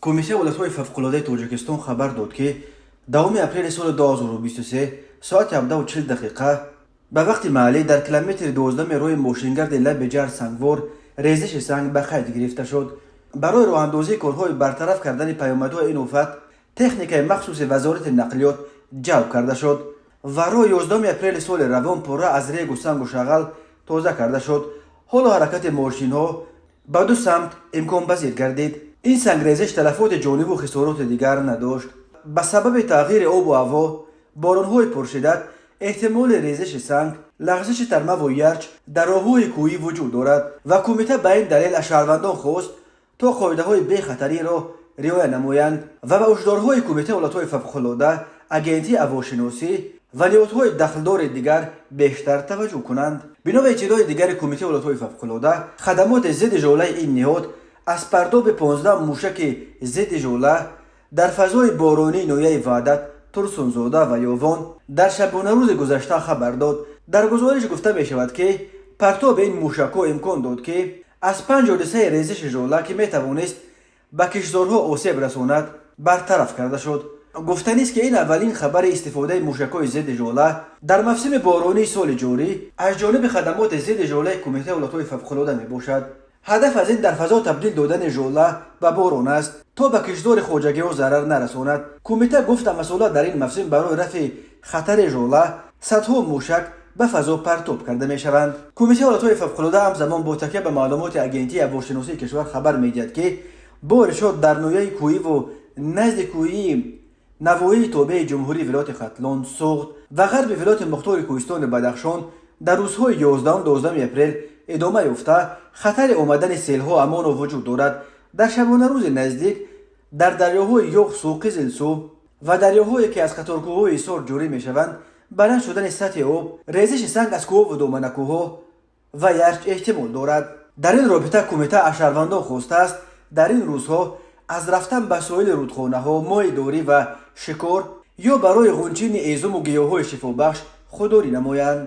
Кумитаи ҳолатҳои фавқулодаи Тоҷикистон хабар дод, ки 10 апрели соли 2023 соати 17:40 дақиқа ба вақти маҳаллӣ дар километри 12-ми роҳи мошингарди Лаби Ҷар Сангвор резиши санг ба қайд гирифта шуд. Барои роҳандозии корҳои бартараф кардани паёмадҳои ин офат техникаи махсуси Вазорати нақлиёт ҷалб карда шуд ва роҳи 11 апрели соли равон пурра аз регу сангу шағал тоза карда шуд. Ҳоло ҳаракати мошинҳо ба ду самт имконпазир гардид. Ин сангрезиш талафоти ҷониву хисороти дигар надошт. Ба сабаби тағйири обу ҳаво, боронҳои пуршиддат эҳтимоли резиши санг, лағзиши тармаву ярч дар роҳҳои кӯҳӣ вуҷуд дорад ва кумита ба ин далел аз шаҳрвандон хост, то қоидаҳои бехатариро риоя намоянд ва ба ҳушдорҳои Кумитаи ҳолатҳои фавқулода, Агентии ҳавошиносӣ ва ниҳодҳои дахлдори дигар бештар таваҷҷӯҳ кунанд. Бино ба иттилои дигари Кумитаи ҳолатҳои фавқулода, хадамоти зидди жолаи ин ниҳод аз партоби 15 мушаки зидди жола дар фазои боронии ноҳияи Ваҳдат, Турсунзода ва Ёвон дар шабонарӯзи гузашта хабар дод. Дар гузориш гуфта мешавад, ки партоби ин мушакҳо имкон дод, ки аз панҷ ҳодисаи резиши жола, ки метавонист ба киштзорҳо осеб расонад, бартараф карда шуд. Гуфтанист, ки ин аввалин хабари истифодаи мушакҳои зидди жола дар мавсими боронии соли ҷорӣ аз ҷониби хадамоти зидди жолаи Кумитаи ҳолатҳои фавқулода мебошад. Ҳадаф аз ин дар фазо табдил додани жола ба борон аст, то ба киштзори хоҷагиҳо зарар нарасонад. Кумита гуфт, масъула дар ин мавсим барои рафъи хатари жола садҳо мушак ба фазо партоб карда мешаванд. Кумитаи ҳолатҳои фавқулода ҳамзамон бо такя ба маълумоти Агентии ҳавошиносии кишвар хабар медиҳад, ки боришот дар ноҳияи кӯҳиву назди кӯҳии навоҳии тобеи ҷумҳурии вилояти Хатлон, Суғд ва ғарби вилояти мухтори кӯҳистони Бадахшон дар рӯзҳои 11-12 апрел идома ёфта, хатари омадани селҳо ҳамоно вуҷуд дорад. Дар шабонарӯзи наздик дар дарёҳои Ёхсу, Қизилсу ва дарёҳое, ки аз қаторкӯҳҳои Ҳисор ҷорӣ мешаванд, баланд шудани сатҳи об, резиши санг аз кӯҳову доманакӯҳҳо ва ярч эҳтимол дорад. Дар ин робита кумита аз шаҳрвандон хостааст, дар ин рӯзҳо аз рафтан ба соҳили рудхонаҳо, моҳидорӣ ва шикор ё барои ғунчини ҳезуму гиёҳҳои шифобахш худдорӣ намоянд.